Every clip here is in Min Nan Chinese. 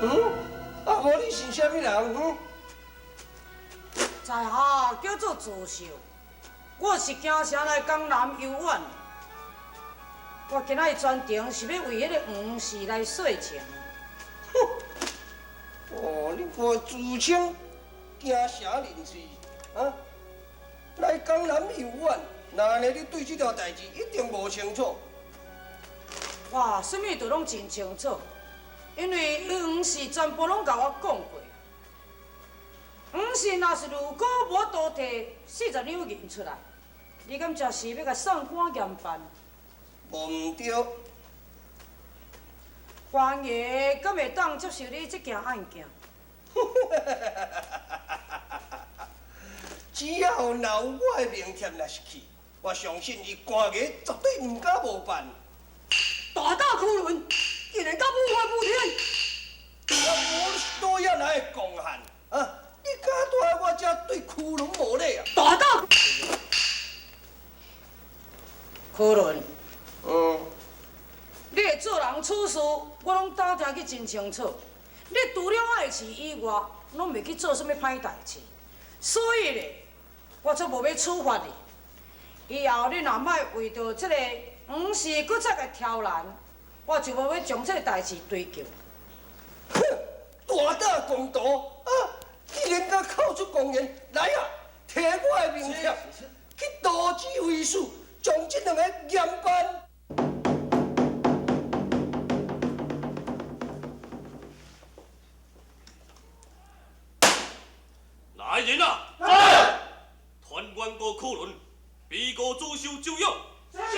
嗯？啊，無你是啥物人？嗯？在下叫做朱秀，我是京城來江南遊玩的。我今仔日專程是欲為彼个黃氏來說情。哼！哦，你看自稱京城人士，啊，來江南遊玩，那按呢你對這條代誌一定無清楚。哇，啥物都攏真清楚，因為黃氏全部攏共我講過。黃氏若是如果無法度提40兩銀出來，你敢真是欲共送官嚴辦？無毋對。官爺敢會當接受你這件案件？只要若有我的名帖若是去，我相信伊官衙絕對毋敢無辦。大膽屈倫，竟然敢無法無天！我是佗遐來的貢獻啊！你敢蹛來我遮對屈倫無禮啊？大膽屈倫，你的做人處事，我攏打聽去真清楚。你除了愛飼以外，攏袂去做啥物歹代誌，所以咧，我才無欲處罰你。以後你若莫為著這个黃氏閣再共挑難，我就無欲將這个代誌追究。哼！大膽狂徒啊！竟然敢口出狂言，來啊！提我的名帖去都指揮使，將這兩个嚴辦。來人啊！在。團原告屈倫，被告朱秀周勇。是。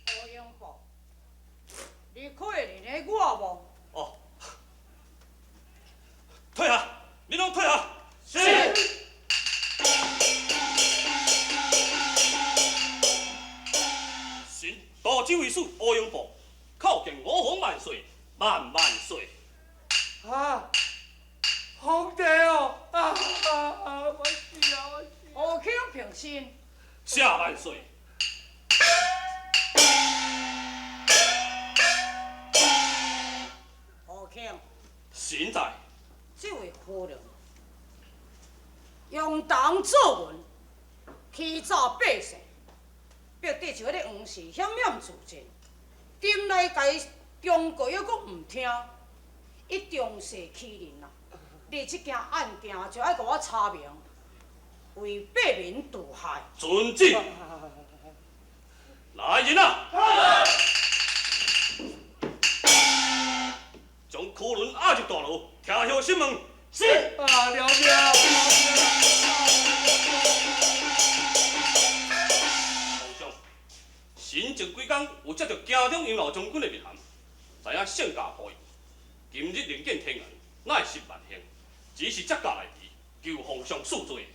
胡永寶，你可會認得我無？哦。退下，你攏退下。是。臣都指揮使歐陽布，叩見吾皇萬歲，萬萬歲！啊，皇帝哦！啊啊！我死啊！我死！吳卿平身。謝萬歲。吳卿。臣在。這位夫人，用糖做文，欺詐百姓。逼得就彼个黃氏险險自盡，點來共伊忠告猶閣毋聽，伊仗勢欺人啊！你這件案件就愛共我查明，為百民除害。遵旨。來人啊！將屈倫押入大牢，聽候審問。是。啊，了了。前前幾工有接到京中楊老將軍的密函，知影聖駕溥儀今日臨見天元，乃是萬幸，只是這件代誌，求皇上恕罪。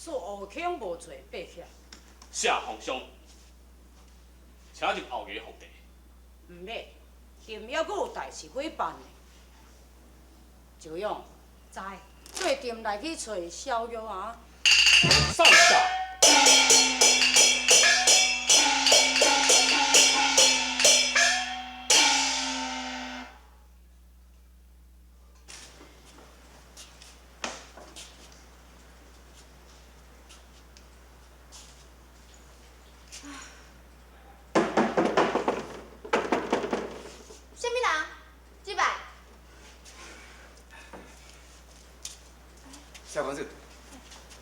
恕吳卿無罪，爬起來。謝皇上，請入後衙封地。毋免，踮猶閣有代誌欲辦呢。周勇，在。做陣來去揣痟藥啊。上駕。啥物人？入來。蕭公子，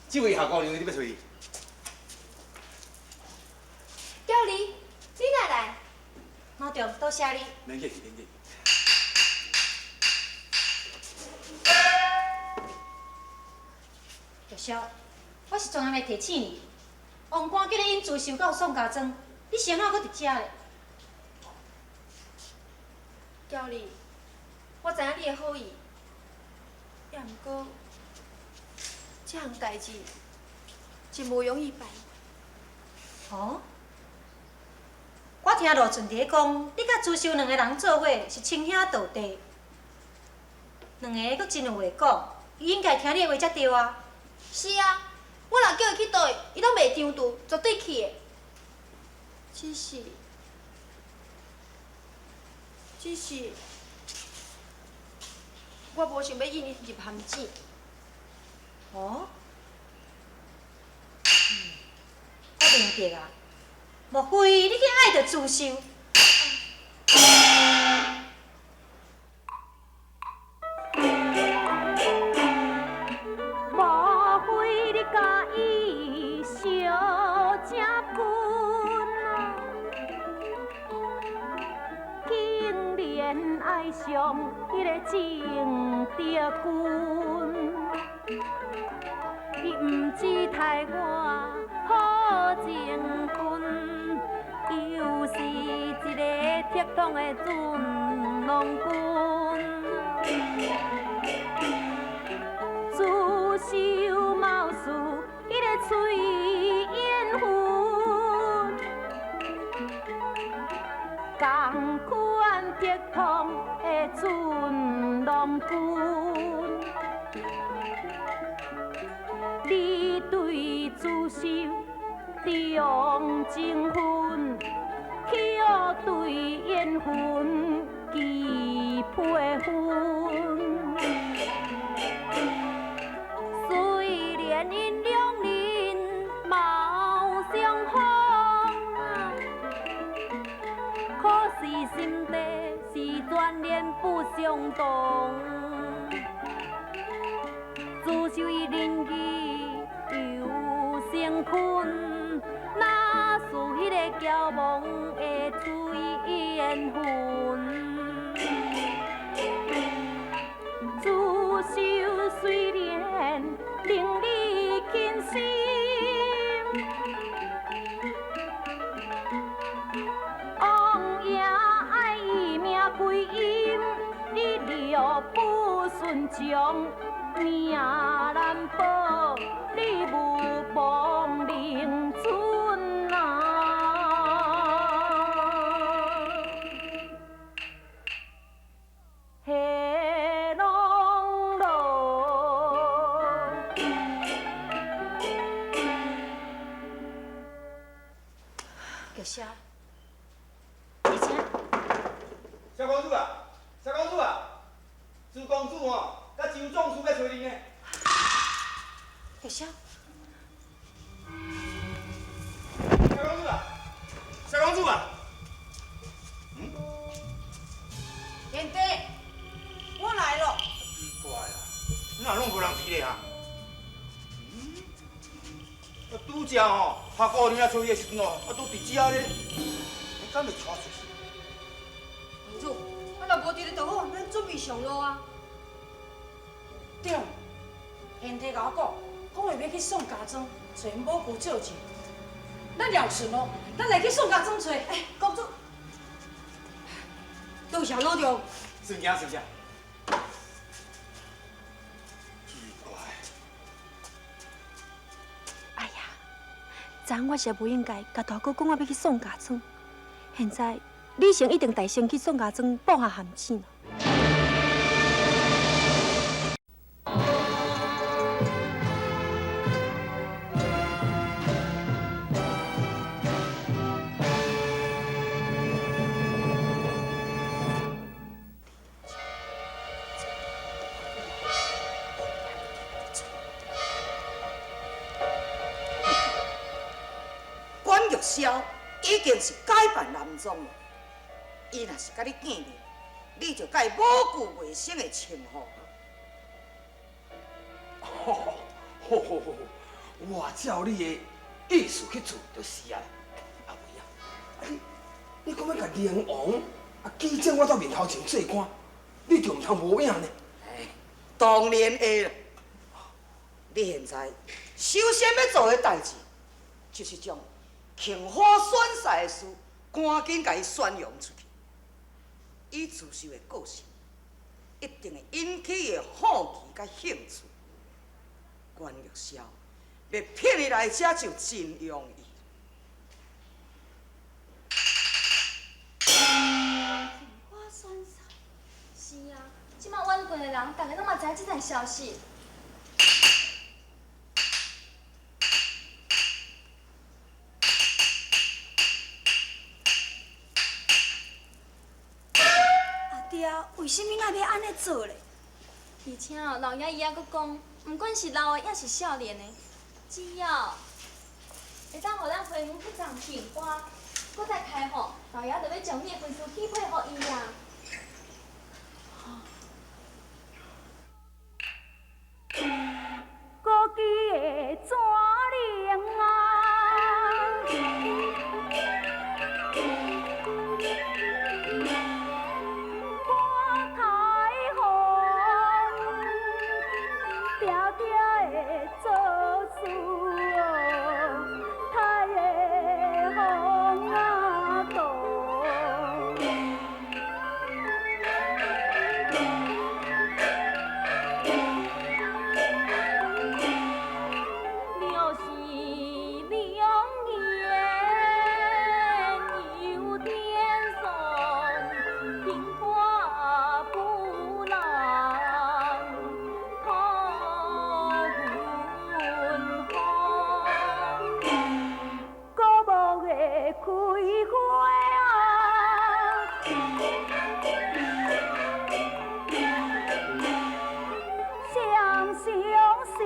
這位夏姑娘，你欲揣伊？嬌麗，你哪來？老丈，多謝你。免客氣，免客氣。玉箫，我是專程來提醒你，王官叫你引朱秀到宋家莊，你是按怎閣佇遮咧？嬌麗，我知影你的好意，也毋過這項代誌真無容易辦。哦？我聽羅俊佇咧講，你佮朱秀兩个人做伙是親兄道弟，兩个閣真有話講。伊應該聽你的話才對啊。是啊，我若叫伊去佗位，伊攏袂張櫥，絕對去的。只是，只是，我無想欲引伊入陷阱。哦？我明白啊，莫非你去愛著朱秀？莫非你佮伊相食分啊？竟然愛上彼个鄭德君，伊毋止待我好情分，又是一个铁桶的准郎君。自受貌似彼个翠缘分，同款铁桶的准郎君。你对自受重情分，却对缘分记配分。虽然𪜶两人貌相仿，可是心底是全然不相同。自受伊仁义又诚恳，哪输彼个骄妄的翠缘分。自受虽然令你倾心，王爷爱伊命归阴，你若不顺从，命难保，你无亡灵准啊！黑龙罗。玉箫，而且萧公子啊，萧公子啊，朱公子吼，佮周总司欲揣你呢。玉箫，萧公子啊，萧公子啊，贤弟，我來咯。奇怪啊，哪攏無人佇咧啊？啊，拄才吼，夏姑娘来揣你的时陣哦，啊，都佇遮咧，你敢會帶出去？公主，啊，若無佇咧就好，咱準備上路啊。對，賢弟共我講，講伊欲去宋家莊揣𪜶某姑借錢。咱了順咯，咱來去宋家莊揣。哎，公主，多謝老丈。順行順行。奇怪，哎呀，昨昏我實無應該共大哥講我欲去宋家莊，現在李成一定帶先去宋家莊布下陷阱。管玉箫已經是改扮男裝了，伊若是佮你見面，你就共伊無舊未生的稱呼。好好好好，我照你的意思去做就是啊。阿妹啊，啊你，你講欲共靈王啊舉薦我到面頭前做官，你就毋通無影呢？哎，當然會啦。你現在首先欲做的代誌，就是將杏花選婿的事趕緊共伊宣揚出去。以自受的個性，一定會引起伊的好奇佮興趣。關玉箫欲騙伊來遮就真容易。我選婿，是啊，這擺遠近的人，逐个攏嘛知影這層消息。爷为啥物爱欲按呢做咧？而且哦，老爷伊犹阁讲，毋管是老的抑是少年的，只要会当予咱花园去种杏花，阁再开放，老爷就欲将你的婚事许配予伊啊！高枝的纸龙啊，我开放，定定的做事哦，太的风啊动。就是良缘有天送，杏花不难托云风。古木的开花啊，双相思，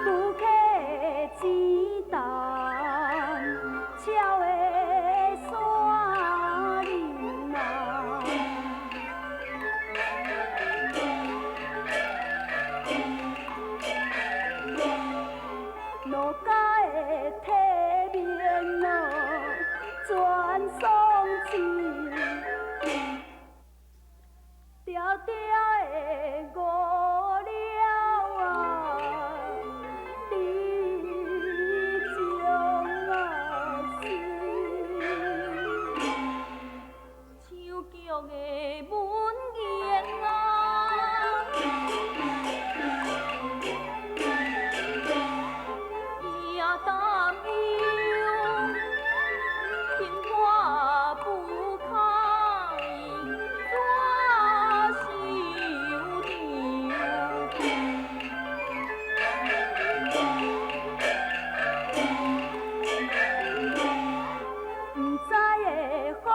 不客子担，俏的山林啊。农家的体面哦，全丧志，定定的误了啊，你情啊心。手脚的文言啊，伊也担忧，杏花不开怎收场？不知的好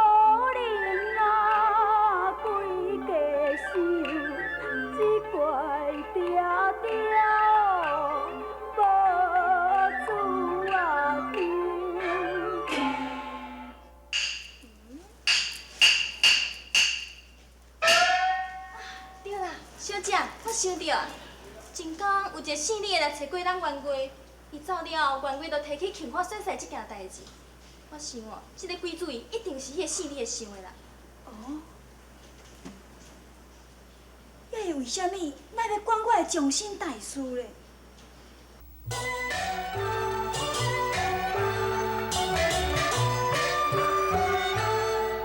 人啊，规家想，只怪定定无主啊求。对啦，小姐，我想著啊，前工有一个姓李的来揣过咱袁月，伊走了后，袁月就提起杏花选婿这件代志。我想哦，这个鬼主意一定是彼个姓李的想的啦。哦，抑会为啥物咱欲管我的终身大事咧？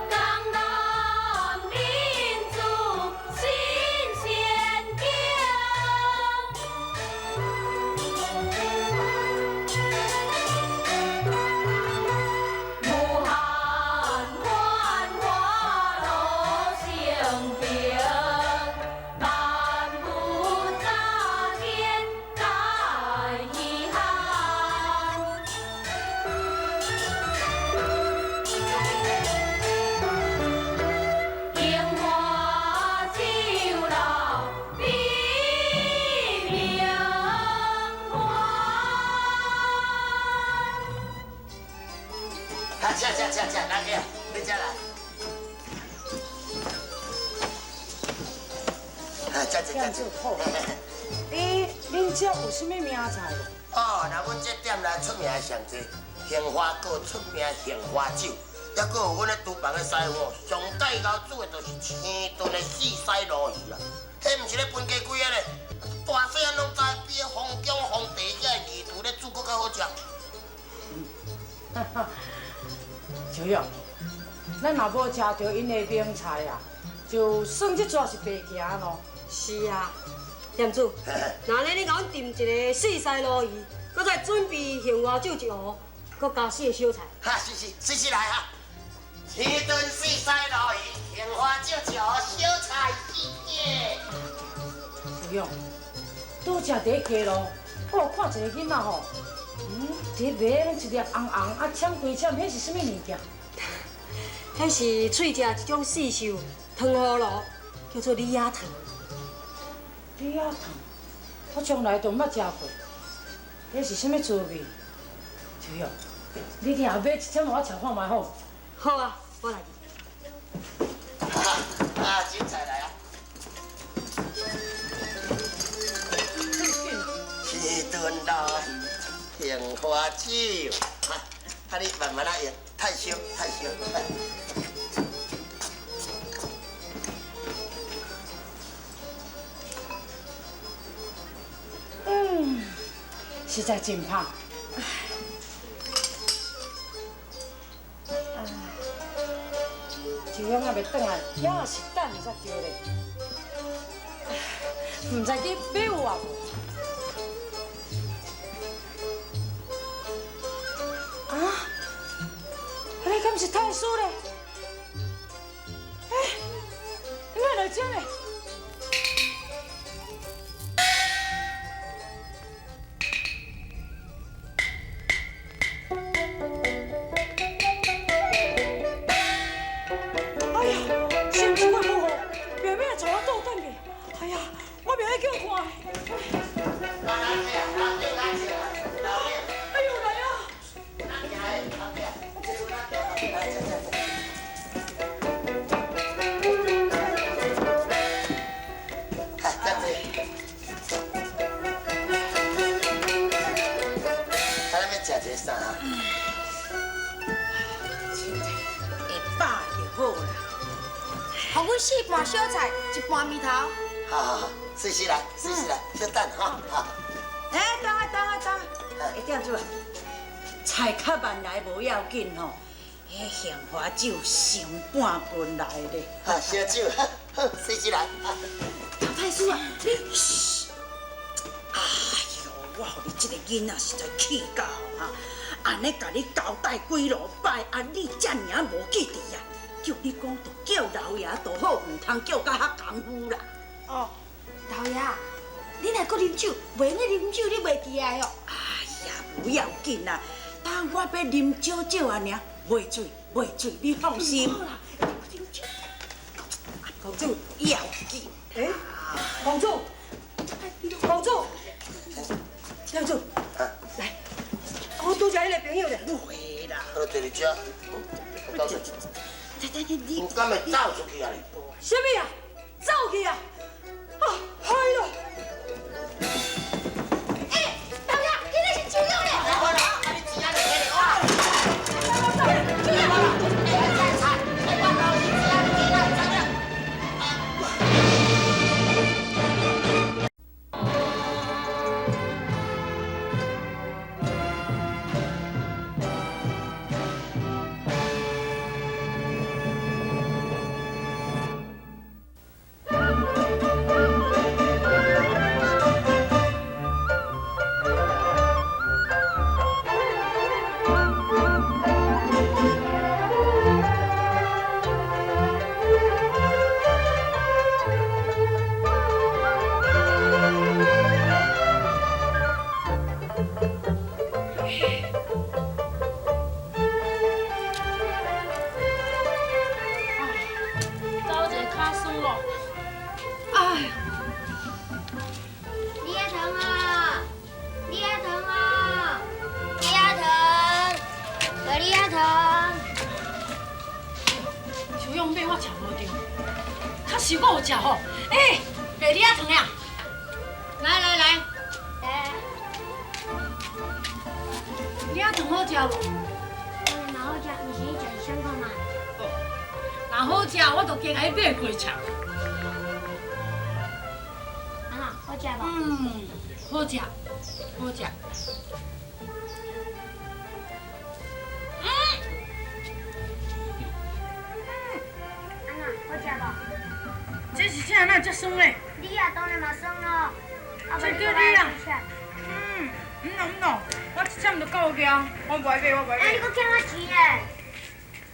江南民族新鲜景，武汉繁华路成平，万物乍见皆稀罕。樱花酒楼比名团。啊，吃吃吃吃，大哥，你这来。啊，吃吃吃吃。欸，恁遮有啥物名菜无？哦，那阮这店内出名的上济，杏花糕出名杏花酒，抑阁有阮咧厨房的师傅，上盖𠢕煮的就是生炖的四鳃鲈鱼啦。彼毋是咧分鸡几个咧，大细汉拢知，比皇宫皇帝遐的御厨咧煮阁较好食。小勇，咱若无食著𪜶的名菜啊，就算这逝是白行咯。是啊，店主，若按呢你共阮订一个四鳃鲈鱼，阁再准备杏花酒一壶，阁加四个小菜。哈，是是，是是来哈。生炖四鳃鲈鱼，杏花酒一壶，小菜四个。小勇，拄才伫街路，我有看一个囡仔吼，伫咧卖拢一粒红红啊，签规签，彼是啥物物件？彼是喙食一種四秀糖葫蘆，叫做李仔糖。李仔糖，我從來都毋捌食過，彼是啥物滋味？秋香，你去後買一點予我嘗看覓好無？好啊，我來。啊，酒菜來啊！青燉鱸魚，杏花酒，啊，你慢慢仔用，太燒太燒。嗯，實在真芳。秋香猶未轉來，也是等伊才對咧。毋知去買有啊無？啊？按呢敢是太師咧？欸，你哪來遮咧？哎呀，是毋是我母予明明帶我倒轉去？哎呀，我明仔叫看。哎呦，來啊！啊，咱要食一个啥？會飽就好啦。予阮四盤小菜，一盤麵頭。好好好，隨時來，隨時來，小等哈。欸，等下等下等下，欸，店主啊，菜較慢來無要緊吼，彼杏花酒上半斤來咧。啊，燒酒，好，隨時來。老太師啊，你，噓，哎喲，我予你這個囡仔實在氣到哈，按呢共你交代幾落擺，啊，你遮爾仔無記得啊？叫你講就叫老爺就好，毋通叫甲遐功夫啦。哦，老爺，你若閣啉酒，袂用啉酒，你袂記來哦。哎呀，無要緊啦，等我欲啉少少仔爾，袂醉袂醉，你放心。好啦，啉酒。公主，要緊。欸，公主，公主，公主，來，我拄才彼个朋友咧。袂啦。我坐佇遮，我走出去。你敢會走出去啊？啥物啊？走去啊？啊，害咯！欸，老爺，彼个是秋香咧。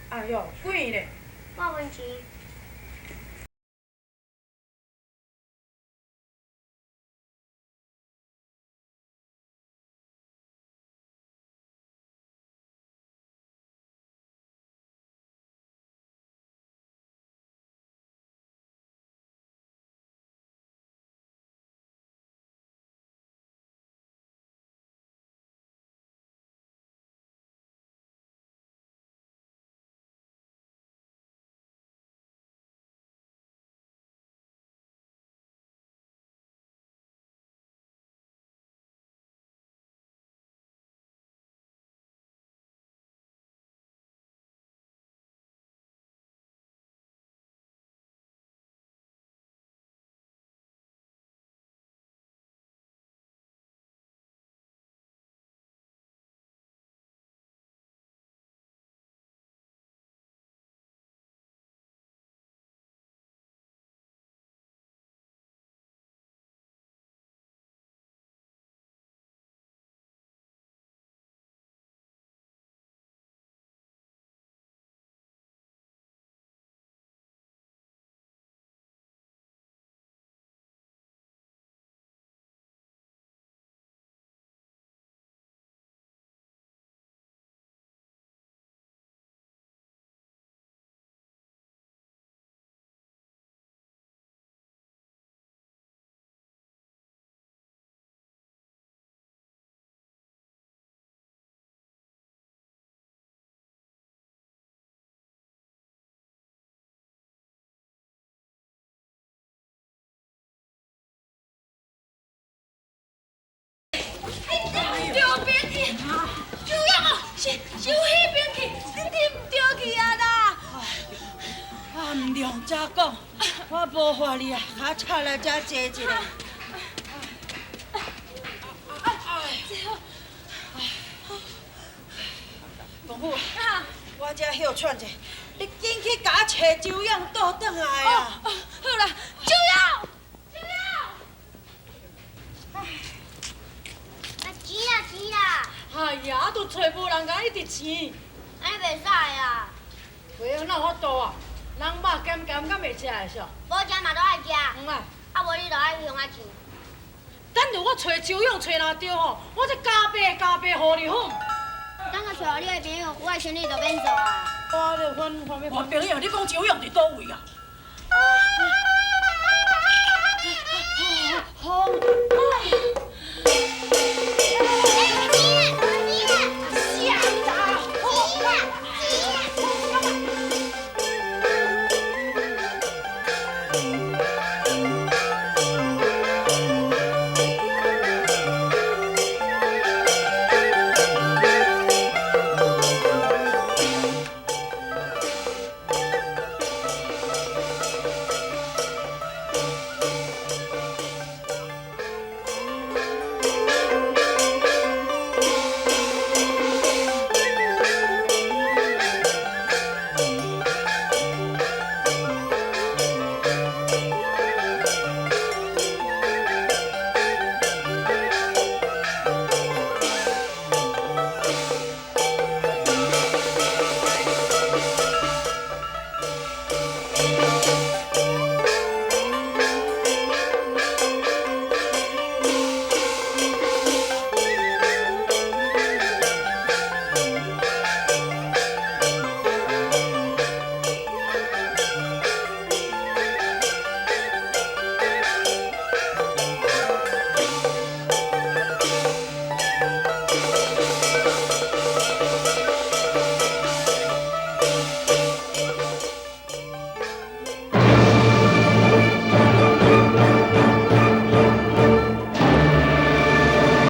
哎喲，幾咧？半分錢。收彼边去，你听毋著去啊啦！啊，毋用才讲，我无法你啊，较插来遮坐一下。公母，我遮歇喘者，你紧去共我揣周勇倒转来啊！好啦，周勇，周勇。啊，钱啦钱啦！哎呀，都揣无人共一直钱。按呢袂使啊！袂用哪有法度啊？人肉咸咸，敢袂食会煞？无食嘛都爱食。嗯啊。啊无你就爱向我钱。等著我揣周勇揣若著吼，我再加倍加倍予你好。等我揣予你的朋友，我的生意就免做啊。我咧阮我朋友，你讲周勇伫佗位啊？风，风